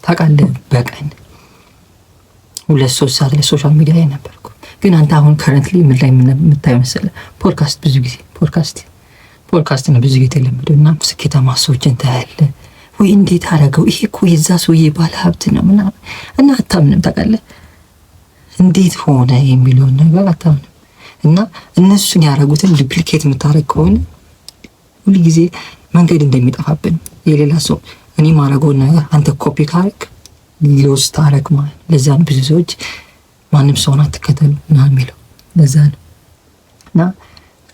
ታውቃለህ፣ በቀን 2-3 ሰዓት ላይ social media ላይ ነበርኩ። ግን አንተ አሁን currently ምን ላይ የምታየው መሰለህ? ፖድካስት፣ ብዙ ጊዜ ፖድካስት ነው ብዙ ጊዜ የተለመደው እና ስኬታማ ሰዎችን ታያለህ ወይ፣ እንዴት አደረገው፣ ይሄ እኮ የዛ ሰውዬ ባለ ሀብት ነው ምናምን እና አታምንም። ታውቃለህ፣ እንዴት ሆነ የሚለውን ነገር አታምንም። እና እነሱን ያደረጉትን duplicate የምታደርግ ከሆነ ሁልጊዜ መንገድ እንደሚጠፋብን፣ የሌላ ሰው እኔ ማድረገውን ነገር አንተ ኮፒ ካረግ lose ታረግ ማለት ነው። ለዛ ነው ብዙ ሰዎች ማንም ሰውን አትከተሉ ና የሚለው፣ ለዛ ነው። እና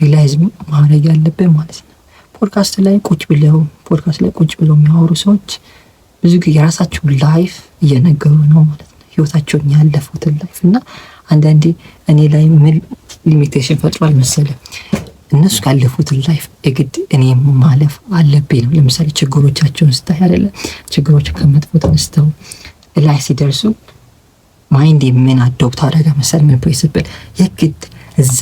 realize ማድረግ ያለብን ማለት ነው፣ ፖድካስት ላይ ቁጭ ብለው የሚያወሩ ሰዎች ብዙ ጊዜ የራሳቸውን life እየነገሩ ነው ማለት ነው፣ ህይወታቸውን ያለፉትን life። እና አንዳንዴ እኔ ላይ ምን limitation ፈጥሯል መሰለ? እነሱ ያለፉትን life የግድ እኔ ማለፍ አለብኝ ነው። ለምሳሌ ችግሮቻቸውን ስታይ አይደለ፣ ችግሮች ከመጥፎ ተነስተው ላይ ሲደርሱ mind ምን adopt አደረገ መሰል፣ ምን principle፣ የግድ እዛ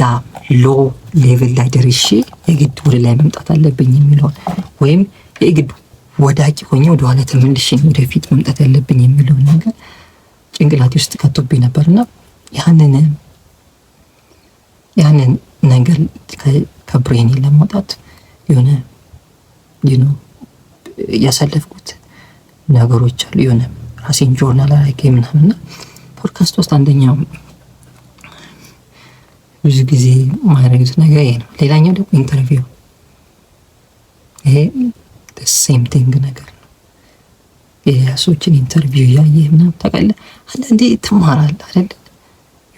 low level ላይ ደርሼ የግድ ወደ ላይ መምጣት አለብኝ የሚለውን ወይም የግድ ወዳቂ ሆኜ ወደኋላ ተመልሼ ወደፊት መምጣት ያለብኝ የሚለውን ነገር ጭንቅላቴ ውስጥ ከቶብኝ ነበርና ያንን ነገር ከ brain ኤ ለማውጣት የሆነ ያሳለፍኩት ነገሮች አሉ። የሆነ ራሴን ጆርናል አድርጌ ምናምን እና ፖድካስት ውስጥ አንደኛው ብዙ ጊዜ ማድረጉት ነገር ይሄ ነው። ሌላኛው ደግሞ interview፣ ይሄ same thing ነገር ነው። የሰዎችን interview እያየህ ምናምን ታውቃለህ፣ አንዳንዴ ትማራለህ አይደል?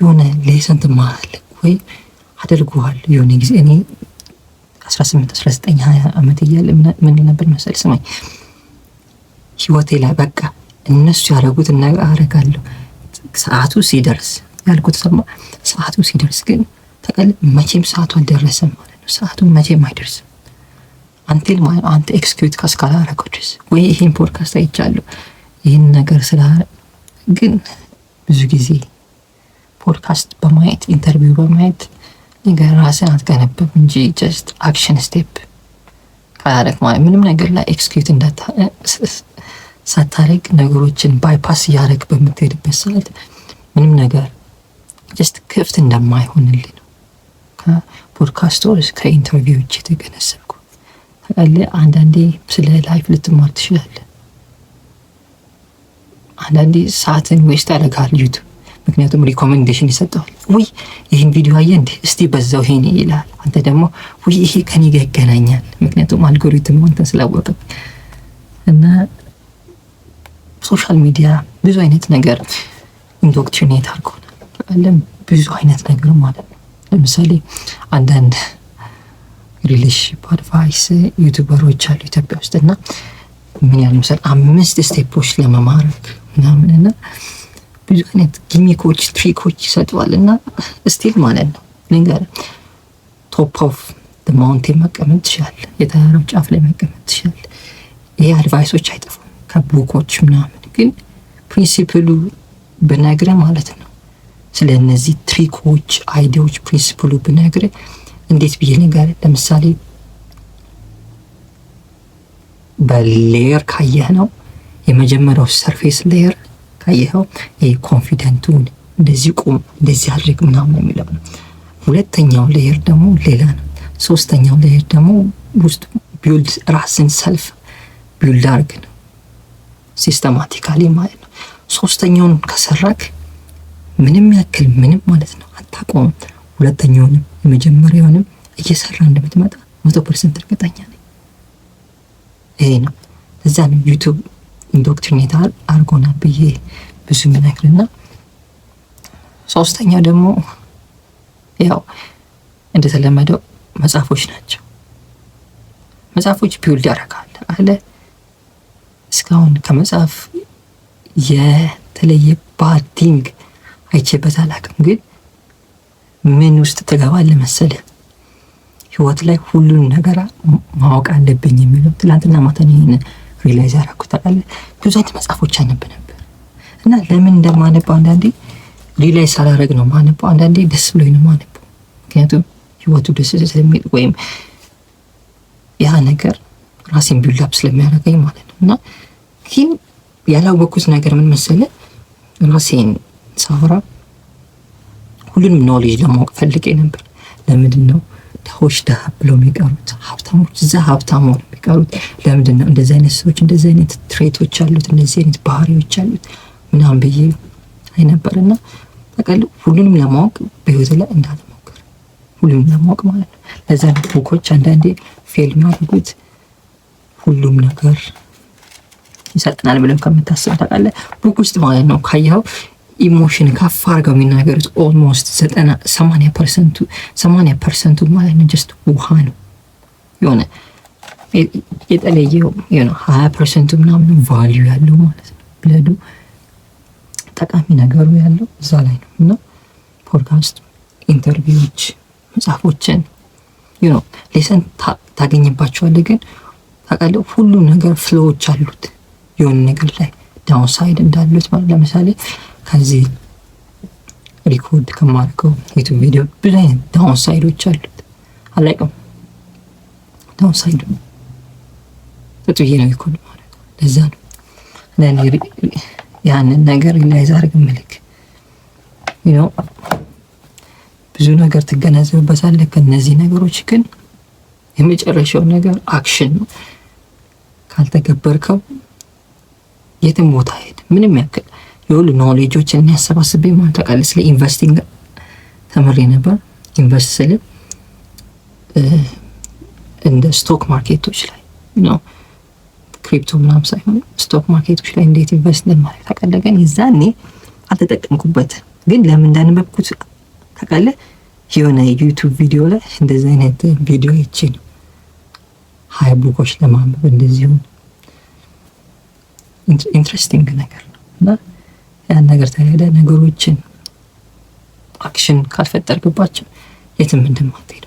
የሆነ lesson ትማራለህ ወይ አደርገዋለሁ። የሆነ ጊዜ እኔ 18፣ 19፣ 20 ዓመት እያለ ምን ነበር መሰል፣ ስማኝ፣ ህይወቴ ላይ በቃ እነሱ ያደረጉትን ነገር አደርጋለሁ ሰዓቱ ሲደርስ ያልኩት ሰማ። ሰዓቱ ሲደርስ ግን ታውቃለህ፣ መቼም ሰዓቱ አልደረሰም ማለት ነው። ሰዓቱ መቼም አይደርስም until ማለት አንተ execute እስካላረገው ድረስ። ወይ ይሄን ፖድካስት አይቻለሁ ይህን ነገር ስለ ግን ብዙ ጊዜ ፖድካስት በማየት፣ interview በማየት ነገር ራስን አትገነብም እንጂ just action step ካላረግ ማለት ምንም ነገር ላይ execute ሳታረግ ነገሮችን bypass እያደረግ በምትሄድበት ሰዓት ምንም ነገር just ክፍት እንደማይሆንልህ ነው ከፖድካስቶች ከ interview ዎች የተገነዘብኩ። ታውቃለህ፣ አንዳንዴ ስለ life ልትማር ትችላለህ። አንዳንዴ ሰዓትን waste ያደርጋል YouTube፣ ምክንያቱም recommendation ይሰጠዋል። ውይ ይህን ቪዲዮ አየህ እንዴ? እስቲ በዛው ይሄን ይላል። አንተ ደግሞ ውይ ይሄ ከኔ ጋር ይገናኛል። ምክንያቱም አልጎሪትም አንተን ስላወቀ። እና social media ብዙ አይነት ነገር indoctrinate አድርጎናል። ብዙ አይነት ነገር ማለት ነው። ለምሳሌ አንዳንድ relationship advice YouTuber ኦች አሉ ኢትዮጵያ ውስጥ እና ምን ያህል ምሳሌ አምስት step ኦች ለመማረክ ምናምን እና ብዙ አይነት gimmick ኦች፣ trick ኦች ይሰጠዋል እና still ማለት ነው ነገር top of mountain መቀመጥ ትችላለህ። የተራራው ጫፍ ላይ መቀመጥ ትችላለህ። ይሄ advice ኦች አይጠፉም ከ book ኦች ምናምን፣ ግን principle ኡ ብነግርህ ማለት ነው፣ ስለ እነዚህ trick ኦች፣ idea ዎች principle ኡ ብነግርህ እንዴት ብዬ ልንገርህ? ለምሳሌ በ layer ካየህ ነው፣ የመጀመሪያው surface layer ካየኸው ይሄ confident ኡን እንደዚህ ቁም፣ እንደዚህ አድርግ ምናምን የሚለው ነው። ሁለተኛው layer ደግሞ ሌላ ነው። ሶስተኛው layer ደግሞ ውስጥ build ራስን self build አርግ ነው፣ systematically ማለት ነው። ሶስተኛውን ከሰራክ ምንም ያክል ምንም ማለት ነው አታቆምም። ሁለተኛውንም የመጀመሪያውንም እየሰራ እንደምትመጣ 100% እርግጠኛ ነኝ። ይሄ ነው። እዛ ነው YouTube indoctrinate አርጎናል ብዬ ብዙ የምነግርና ሶስተኛው ደግሞ ያው እንደተለመደው መጽሐፎች ናቸው። መጽሐፎች build ያደርጋል አለ። እስካሁን ከመጽሐፍ የተለየ bad thing አይቼበት አላውቅም። ግን ምን ውስጥ ትገባለህ መሰለህ? ህይወት ላይ ሁሉን ነገር ማወቅ አለብኝ የሚለው ትላንትና ማታ ይህን realize ያደረኩት። ታውቃለህ፣ ብዙ አይነት መጽሐፎች አነብ ነበር እና ለምን እንደማነባው አንዳንዴ realize ሳላረግ ነው ማነባው፣ አንዳንዴ ደስ ብሎኝ ነው ማነበው። ምክንያቱም ህይወቱ ደስ ስለሚል ወይም ያ ነገር ራሴን build up ስለሚያደርገኝ ማለት ነው። እና ግን ያላወቅኩት ነገር ምን መሰለህ? ራሴን ሳወራ ሁሉንም knowledge ለማወቅ ፈልጌ ነበር። ለምንድን ነው ድሆች ድሃ ብለው የሚቀሩት? ሀብታሞች እዛ ሀብታም ሆነው የሚቀሩት? ለምንድን ነው እንደዚህ አይነት ሰዎች እንደዚህ አይነት trait ኦች አሉት፣ እንደዚህ አይነት ባህሪዎች አሉት ምናምን ብዬ አይ ነበር። እና ታውቃለህ፣ ሁሉንም ለማወቅ በህይወት ላይ እንዳትሞክር፣ ሁሉንም ለማወቅ ማለት ነው። ለዛ ነው book ኦች አንዳንዴ fail የሚያደርጉት፣ ሁሉም ነገር ይሰጠናል ብለን ከምታስብ። ታውቃለህ፣ book ውስጥ ማለት ነው ካየኸው emotion ከፍ አድርገው የሚናገሩት almost 90 80 percent ኡ፣ 80 percent ኡ ማለት ነው just ውሃ ነው። የሆነ የተለየው 20 percent ኡ ምናምን value ያለው ማለት ነው። Blood ኡ ጠቃሚ ነገሩ ያለው እዛ ላይ ነው። እና podcast፣ interview ዎች፣ መጽሐፎችን lesson ታገኝባቸዋለህ። ግን ታውቃለህ፣ ሁሉም ነገር flaw ዎች አሉት፣ የሆነ ነገር ላይ downside እንዳሉት ማለት። ለምሳሌ ከዚህ record ከማድረገው YouTube ቪዲዮ ብዙ አይነት downside ኦች አሉት። አላውቅም፣ downside ኡ ጥጡዬ ነው record ማድረግ። ለዛ ነው ያንን ነገር realize አድርግ ምልክ ብዙ ነገር ትገነዘብበታለህ። ከእነዚህ ነገሮች ግን የመጨረሻው ነገር action ነው። ካልተገበርከው የትም ቦታ ሄድ ምንም ያክል የሁሉ knowledge ኦችን የሚያሰባስብ ማለት። ታውቃለህ፣ ስለ investing ተምሬ ነበር። Invest ስል እንደ stock market ኦች ላይ ነው፣ crypto ምናምን ሳይሆን stock market ኦች ላይ እንዴት invest እንደማድረግ ታውቃለህ። ግን የዛኔ አልተጠቀምኩበት። ግን ለምን እንዳነበብኩት ታውቃለህ? የሆነ YouTube ቪዲዮ ላይ እንደዚህ አይነት ቪዲዮ አይቼ ነው። 20 book ኦች ለማንበብ እንደዚሁ interesting ነገር ነው። እና ያን ነገር ተረዳ፣ ነገሮችን action ካልፈጠርክባቸው የትም እንደማትሄድ።